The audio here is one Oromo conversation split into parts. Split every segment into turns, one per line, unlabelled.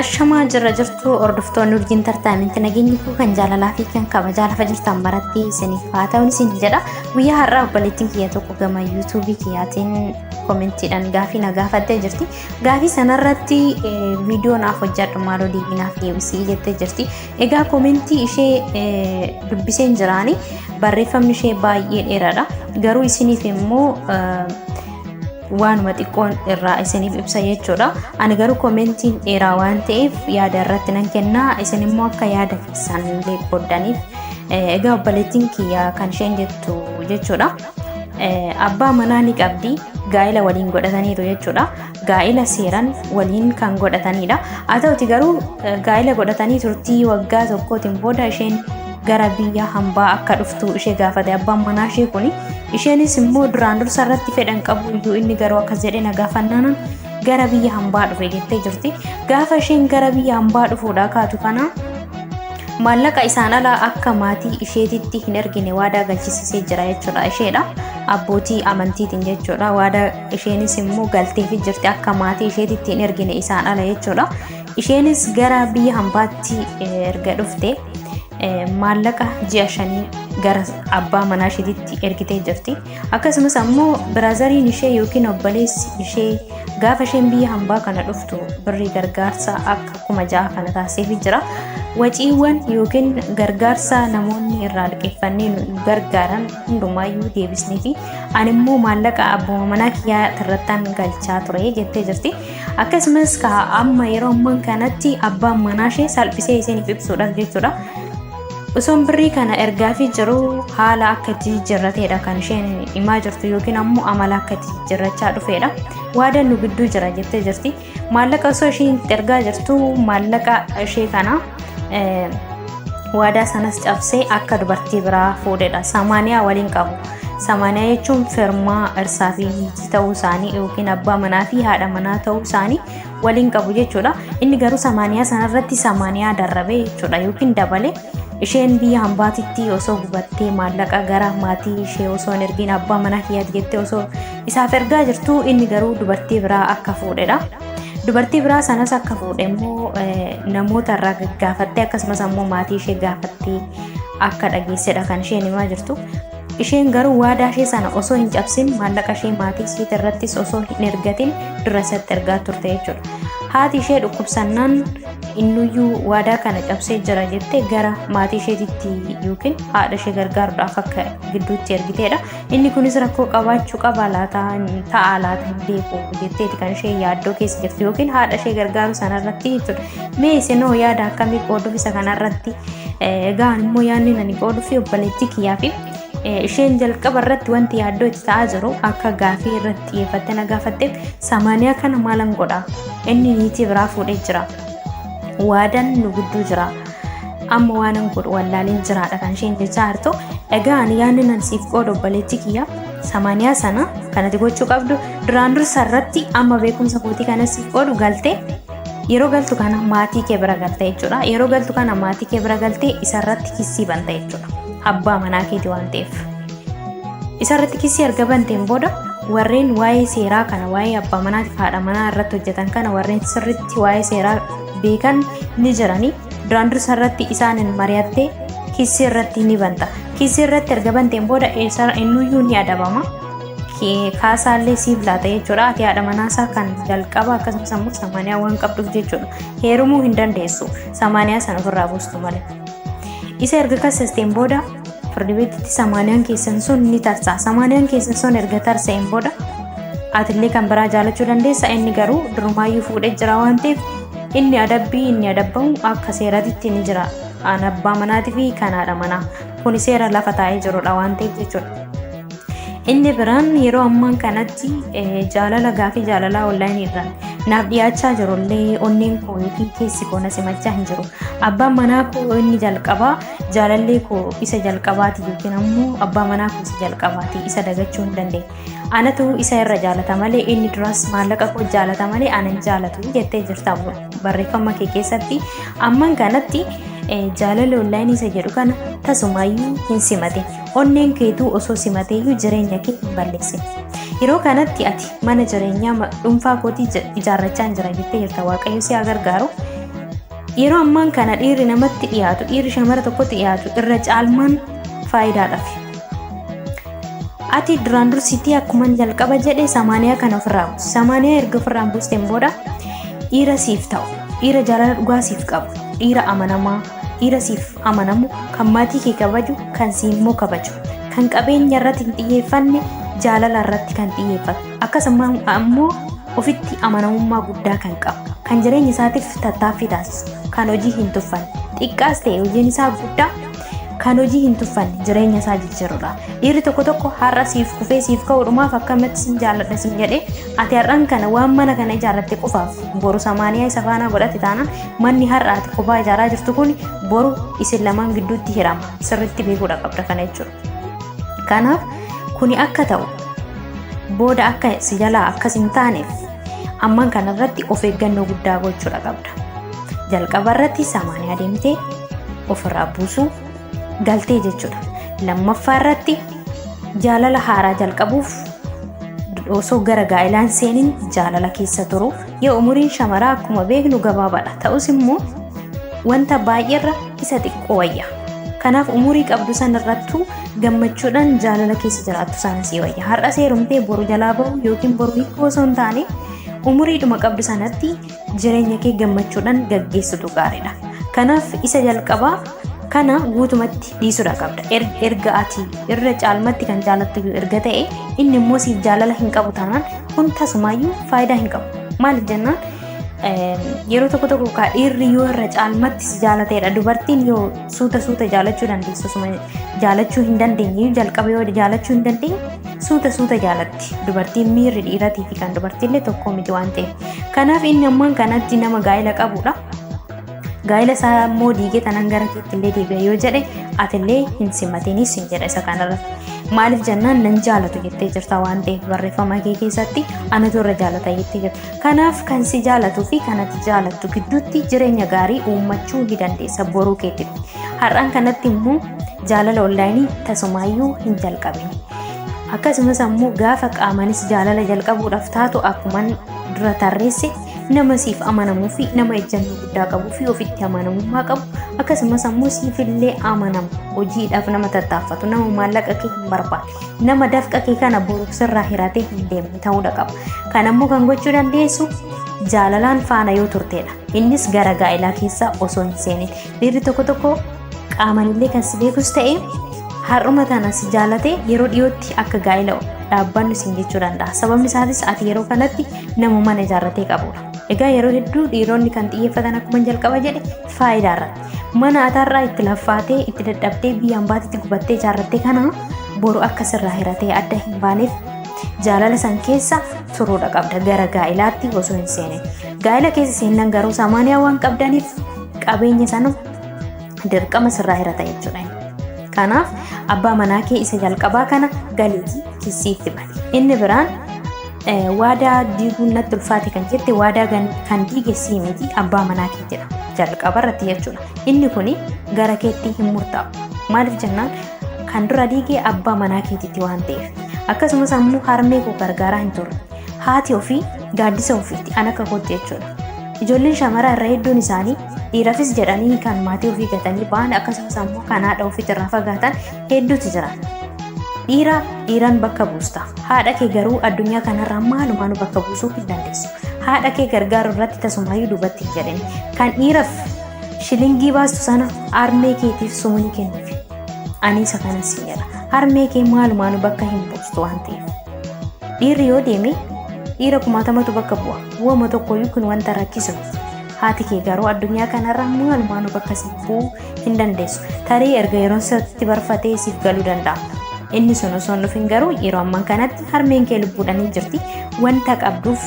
Ashamaa jirra jirtu hordoftoonni Urjii Intartaayimentii nageenyi koo kan jaalalaa fi kan kabajaa lafa jirtan maratti isiniif haa ta'uun isin jedha. Guyyaa har'aa obboleettiin kiyya tokko gama yuutuubii kiyyaatiin koomentiidhaan gaafii na gaafattee jirti. Gaafii sanarratti viidiyoo naaf hojjedhu maaloo deebii naaf deebisii jettee jirti. Egaa koomentii ishee dubbiseen jiraani barreeffamni ishee baay'ee dheeraadha. Garuu isiniif immoo waanuma xiqqoon irraa isiniif ibsa jechuudha. Ani garuu komentiin dheeraa waan ta'eef yaada irratti nan kenna. Isin immoo akka yaada keessan illee qooddaniif. Egaa obboleettiin kiyya kan isheen jettu jechuudha. Abbaa manaa ni qabdi. Gaa'ila waliin godhataniiru jechuudha. Gaa'ila seeran waliin kan godhatanidha. Haa ta'uti garuu gaa'ila godhatanii turtii waggaa tokkootiin booda isheen gara biyya hambaa akka dhuftu ishee gaafate abbaan manaa ishee kuni. Isheenis immoo duraan dursa irratti fedhan qabu iyyuu inni garuu akkas jedhee na gaafannaan gara biyya hambaa dhufe jettee jirti. Gaafa isheen gara biyya hambaa dhufuudhaa kaatu kana maallaqa isaan alaa akka maatii isheetitti hin ergine waadaa galchisiisee jira jechuudha isheedha. Abbootii amantiitiin jechuudha. Waadaa isheenis immoo galteefi jirti akka maatii isheetitti hin ergine isaan ala jechuudha. Isheenis gara biyya hambaatti erga dhufte maallaqa ji'a shanii gara abbaa manaa isheetitti ergitee jirti. Akkasumas ammoo biraazariin ishee yookiin obboleessi ishee gaafa isheen biyya hambaa kana dhuftu birrii gargaarsa akka 6,000 kana taasiseefii jira. Waciiwwan yookiin gargaarsa namoonni irraa liqeeffannee nu gargaaran hundumaayyuu deebisnee fi ani immoo maallaqa abbuma manaa kiyyaa irrattan galchaa ture jettee jirti. Akkasumas ka amma yeroo amman kanatti abbaan manaa ishee salphisee isiniif ibsuudhaaf jechuudha. Osoon birrii kana ergaafii jiru haala akka itti jijjiirrateedha kan isheen himaa jirtu yookiin ammoo amala akka itti jijjiirrachaa dhufeedha. Waadaan nu gidduu jira jettee jirti. Maallaqa osoo isheen itti ergaa jirtu maallaqa ishee kana waadaa sanas cabsee akka dubartii biraa fuudhedha. Samaaniyaa waliin qabu. Samaaniyaa jechuun firmaa dhirsaa fi niitii ta'uu isaanii yookiin abbaa manaa fi haadha manaa ta'uu isaanii waliin qabu jechuudha. Inni garuu samaaniyaa sanarratti samaaniyaa darrabee jechuudha yookiin dabale isheen biyya hambaatitti osoo gubattee maallaqa gara maatii ishee osoo hin ergiin abbaa manaa kiyyaati jettee osoo isaaf ergaa jirtu inni garuu dubartii biraa akka fuudhedha. Dubartii biraa sanas akka fuudhe immoo namoota irraa gaggaafattee akkasumas ammoo maatii ishee gaafattee akka dhageessedha kan isheen himaa jirtu. Isheen garuu waadaa ishee sana osoo hin cabsin maallaqa ishee maatii isheet irrattis osoo hin ergatin dura isatti ergaa turte jechuudha. Haati ishee dhukkubsannaan innuyyuu waadaa kana cabsee jira jettee gara maatii isheetitti yookiin haadha ishee gargaaruudhaaf akka gidduutti ergiteedha. Inni kunis rakkoo qabaachuu qaba laata ta'a laata hin beeku jetteeti kan ishee yaaddoo keessa jirtu yookiin haadha ishee gargaaru sanarratti jechuudha. Mee isinoo yaada akkamii qooduuf isa kanarratti? Egaa immoo yaadni nani qooduuf obboleettii kiyyaa fi isheen jalqaba irratti wanti yaaddoo itti ta'aa jiru akka gaafii irratti xiyyeeffattee na gaafatteef samaaniyaa kana maalan godha inni niitii biraa fuudhee jira waadan nu gidduu jira amma waanan godhu wallaaleen jiraadha kan isheen jechaa jirtu egaa ani yaadni nan siif qoodu obboleettii kiyya samaaniyaa sana kanati gochuu qabdu duraan dursa irratti amma beekumsa kootii kana siif qoodu galtee Yeroo galtu kana maatii kee bira galta jechuudha. Yeroo galtu kana maatii kee bira galtee isarratti kissii banta jechuudha. Abbaa manaa keeti waan ta'eef. Isarratti kissii erga banteen booda warreen waa'ee seeraa kana waa'ee abbaa manaatiif haadha manaa irratti hojjetan kana warreen sirriitti waa'ee seeraa beekan ni jiranii. Duraan dursa irratti isaaniin mari'attee kissii irratti ni banta. Kissii irratti erga banteen booda innuyyuu ni adabama. Kaasaallee siif laata jechuudha. Ati haadha manaasaa kan jalqaba akkasumas ammoo samaaniyaa waan qabduuf jechuudha. Heerumuu hin dandeessu. Samaaniyaa sana ofirraa buustu malee. Isa erga kassasteen booda firdi beetitti samaaniyaan keessan sun ni tarsa'a. Samaaniyaan keessan sun erga tarsa'een booda atillee kan biraa jaalachuu dandeessa. Inni garuu durumaayyuu fuudhee jira waan ta'eef inni adabbii inni adabbamu akka seeratitti ni jira. An abbaa manaatii fi kan haadha manaa. Kuni seera lafa taa'ee jirudha waan ta'eef jechuudha. Inni biraan yeroo ammaa kanatti jaalala gaafii jaalalaa onlaayinii irraan naaf dhiyaachaa jirullee onneen koo yookiin keessi koo na simachaa hin jiru. Abbaan manaa koo inni jalqabaa jaalallee koo isa jalqabaati yookiin ammoo abbaa manaa koo isa jalqabaati isa dagachuu hin dandeenye. Anatu isa irra jaalata malee inni duras maallaqa koo jaalata malee ana hin jaalatu jettee jirta barreeffama kee keessatti. Amman kanatti jaalala onlaayinii isa jedhu kana tasumaayyuu hin simatin. Onneen keetuu osoo simateeyyuu jireenya kee hin balleessin. Yeroo kanatti ati mana jireenyaa dhuunfaa kootii ijaarrachaa hin jira jettee jirta. Waaqayyo si haa gargaaru. Yeroo ammaan kana dhiirri namatti dhiyaatu, dhiirri shamara tokkotti dhiyaatu irra caalmaan faayidaadhaaf. Ati duraan dursiitii akkuman jalqaba jedhe samaaniyaa kana ofirraa buusi. Samaaniyaa erga ofirraa buusteen booda dhiira siif ta'u, dhiira jaalala dhugaa siif qabu, dhiira amanamaa, dhiira siif amanamu, kan maatii kee kabaju, kan si immoo kabaju, kan qabeenya irratti hin xiyyeeffanne, jaalala irratti kan xiyyeeffatu, akkasuma ammoo ofitti amanamummaa guddaa kan qabu, kan jireenya isaatiif tattaaffii taasisu, kan hojii hin tuffanne, xiqqaas ta'e hojiin isaa guddaa, kan hojii hin tuffanne jireenya isaa jijjiirudha. Dhiirri tokko tokko har'a siif kufee siif ka'uudhumaaf akkamitti sin jaalladha sin jedhee, ati har'an kana waan mana kana ijaarratte qofaaf boru samaaniyaa isa faana godhate taanaan, manni har'a ati kophaa ijaaraa jirtu kun boru isin lamaan gidduutti hirama. Sirriitti beekuudha qabda kana jechuudha. Kanaaf kuni akka ta'u booda akka si jalaa akkas hin taaneef amman kanarratti of eeggannoo guddaa gochuudha qabda. Jalqaba irratti samaaniyaa deemtee ofirraa buusuu galtee jechuudha. Lammaffaa irratti jaalala haaraa jalqabuuf osoo gara gaa'ilaan seeniin jaalala keessa turu. Yoo umuriin shamaraa akkuma beeknu gabaabaadha. Ta'us immoo wanta baay'eerra isa xiqqoo wayya. Kanaaf umurii qabdu sanarrattuu gammachuudhaan jaalala keessa jiraattu sana sii wayya. Har'a seerumtee boru jalaa bahu yookiin boru hiikuu osoo hin taane, umuriidhuma qabdu sanatti jireenya kee gammachuudhaan gaggeessutu gaariidha. Kanaaf isa jalqabaa kana guutumatti dhiisuudha qabda. Erga ati irra caalmatti kan jaalattu erga ta'e, inni immoo siif jaalala hin qabu taanaan, kun tasumaayyuu faayidaa hin qabu. Maaliif jennaan, yeroo tokko tokko kaa dhiirri yoo irra caalmatti si jaalateedha. Dubartiin yoo suuta suuta jaalachuu dandeessu, osuma jaalachuu hin dandeenye, jalqaba yoo jaalachuu hin dandeenye, suuta suuta jaalatti. Dubartiin miirri dhiiratii fi kan dubartiillee tokko miti waan ta'eef. Kanaaf inni ammaan kanatti nama gaa'ela qabudha. Gaa'ela isaa immoo diigee tanan gara keetti illee deebi'a yoo jedhe, atillee hin simatinis hin jedha isa kanarratti. Maaliif jennaan, nan jaalatu jettee jirta waan ta'eef, barreeffama kee keessatti anatu irra jaalata jettee jirta. Kanaaf kan si jaalatuu fi kan ati jaalattu gidduutti jireenya gaarii uummachuu ni dandeessa boruu keetti. Har'aan kanatti immoo jaalala onlaayinii tasumaayyuu hin jalqabin. Akkasumas ammoo gaafa qaamanis jaalala jalqabuudhaaf taatu, akkuman dura tarreesse, nama siif amanamuu fi nama ejjennoo guddaa qabuu fi ofitti amanamummaa qabu, akkasumas ammoo siifillee amanamu, hojiidhaaf nama tattaaffatu, nama maallaqa kee hin barbaanne, nama dafqa kee kana boru sirraa hiratee hin deemne ta'uudha qaba. Kan ammoo kan gochuu dandeessu jaalalaan faana yoo turteedha. Innis gara gaa'elaa keessa osoo hin seenin. Dhiirri tokko tokko qaamanillee kan si beekus ta'e, har'uma tana si jaalate yeroo dhiyootti akka gaa'ela dhaabbannu siin jechuu danda'a. Sababni isaatis ati yeroo kanatti nama mana ijaarratee qabudha. Egaa yeroo hedduu dhiironni kan xiyyeeffatan, akkuma jalqaba jedhe, faayidaa irratti. Mana ataarraa itti laffaatee, itti dadhabdee, biyya hambaatitti gubattee ijaarrattee kana boru akka sirraa hiratee adda hin baaneef jaalala san keessa turuudha qabda gara gaa'ilaatti osoo hin seenin. Gaa'ila keessa seennan garuu samaaniyaa waan qabdaniif qabeenya sana dirqama sirraa hirata jechuudha. Kanaaf abbaa manaa kee isa jalqabaa kana galiitii kissii itti bani. Inni biraan waadaa diiguun natti ulfaate kan jette, waadaa kan diige sii miti, abbaa manaa kee jedha jalqaba irratti jechuudha. Inni kuni gara keetti hin murtaa'u. Maaliif jennaan, kan dura diige abbaa manaa keetitti waan ta'eef. Akkasumas ammoo harmee koo gargaaraa hin turre. Haati ofii gaaddisa ofiitti an akka kootti jechuudha. Ijoolleen shamaraa irra hedduun isaanii dhiirafis jedhanii kan maatii ofii gatanii ba'an, akkasumas ammoo kan haadha ofiitti irraa fagaatan hedduutu jira. Dhiira dhiiraan bakka buusta. Haadha kee garuu addunyaa kanarraa maalumaanuu bakka buusuu hin dandeessu. Haadha kee gargaaru irratti tasumaayyuu duubatti hin jedhin. Kan dhiiraaf shilingii baastu sana harmee keetiif sumuni kenniif. Ani isa kanan siin jedha. Harmee kee maalumaanuu bakka hin buustu waan ta'eef. Dhiirri yoo deeme dhiira kumaatamatu bakka bu'a. Wama tokkoyyuu kun wanta rakkisu miti. Haati kee garuu addunyaa kanarraa maalumaanuu bakka siif bu'uu hin dandeessu. Tarii erga yeroon sitti barfatee siif galuu danda'a. Inni sun osoo hin dhufin garuu yeroo ammaa kanatti harmeen kee lubbuudhaan hin jirti. Wanta qabduuf,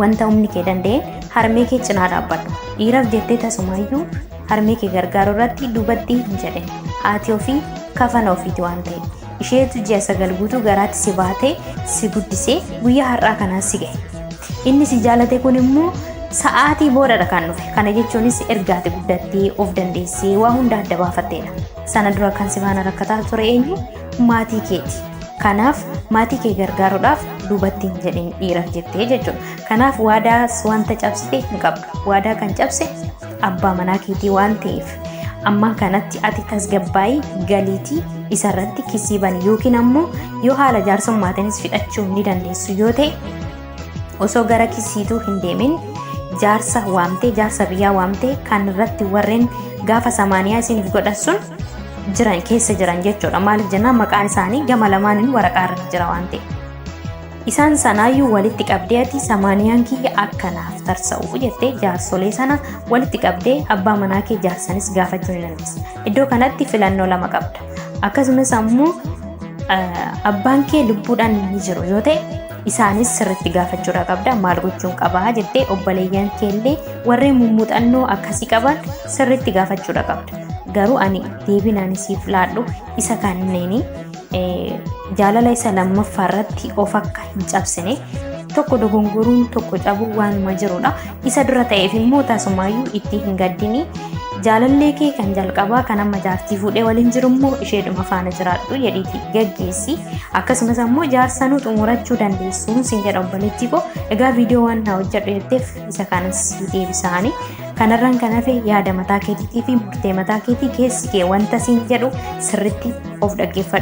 wanta humni kee danda'e harmee kee cinaa dhaabbadhu. Dhiiraaf jettee tasumaayyuu harmee kee gargaaruu irratti duubatti hin jedhin. Haati ofii kafana ofiiti waan ta'eef. Isheetu ji'a 9 guutuu garaatti si baatee, si guddisee, guyyaa har'aa kanaan si gahe. Inni si jaalate kun immoo sa'aatii boodadha kan dhufe. Kana jechuunis erga ati guddattee of dandeessee waa hunda adda baafatteedha. Sana dura kan si faana rakkataa ture eenyu? Maatii keeti. Kanaaf maatii kee gargaaruudhaaf duubatti hin jedhin dhiiraaf jettee jechuudha. Kanaaf waadaa wanta cabsite hin qabdu. Waadaa kan cabse abbaa manaa keetii waan ta'eef ammaa kanatti ati tasgabbaa'ii galiitii isarratti kisii bani yookiin ammoo yoo haala jaarsummaatiinis fidhachuu ni dandeessu yoo ta'e osoo gara kisiituu hin deemin jaarsa waamtee jaarsa biyyaa waamtee kan irratti warreen gaafa samaaniyaa isiniif godhan sun jiran keessa jiran jechuudha. Maaliif jennaan maqaan isaanii gama lamaaniin waraqaa irra jira waan ta'eef. Isaan sanaayyuu walitti qabdee ati samaaniyaan kiyya akka naaf tarsa'u jettee jaarsolee sana walitti qabdee abbaa manaa kee jaarsanis gaafachuu ni dandeessa. Iddoo kanatti filannoo lama qabda. Akkasumas ammoo abbaan kee lubbuudhaan ni jiru yoo ta'e isaanis sirriitti gaafachuudha qabda. Maal gochuun qabaa jettee obboleeyyan keellee warreen mummuxannoo akkasii qaban sirriitti gaafachuudha qabda. Garuu ani deebiin ani siif laadhu isa kanneenii jaalala isa lammaffaa irratti of akka hin cabsine tokko dogongoruun tokko cabuu waanuma jirudha. Isa dura ta'eef immoo tasumaayyuu itti hin gaddini. Jaalallee kee kan jalqabaa kan amma jaartii fuudhee waliin jiru immoo isheedhuma faana jiraadhu jedhiiti gaggeessi. Akkasumas ammoo jaarsanuu xumurachuu dandeessuun sin jedha obboleettii koo. Egaa viidiyoo waan na hojjedhu jetteef isa kanas si deebisaani. Kanarraan kan hafe yaada mataa keetiitii fi murtee mataa keetii keessi kee wanta siin jedhu sirritti of dhaggeeffadhu.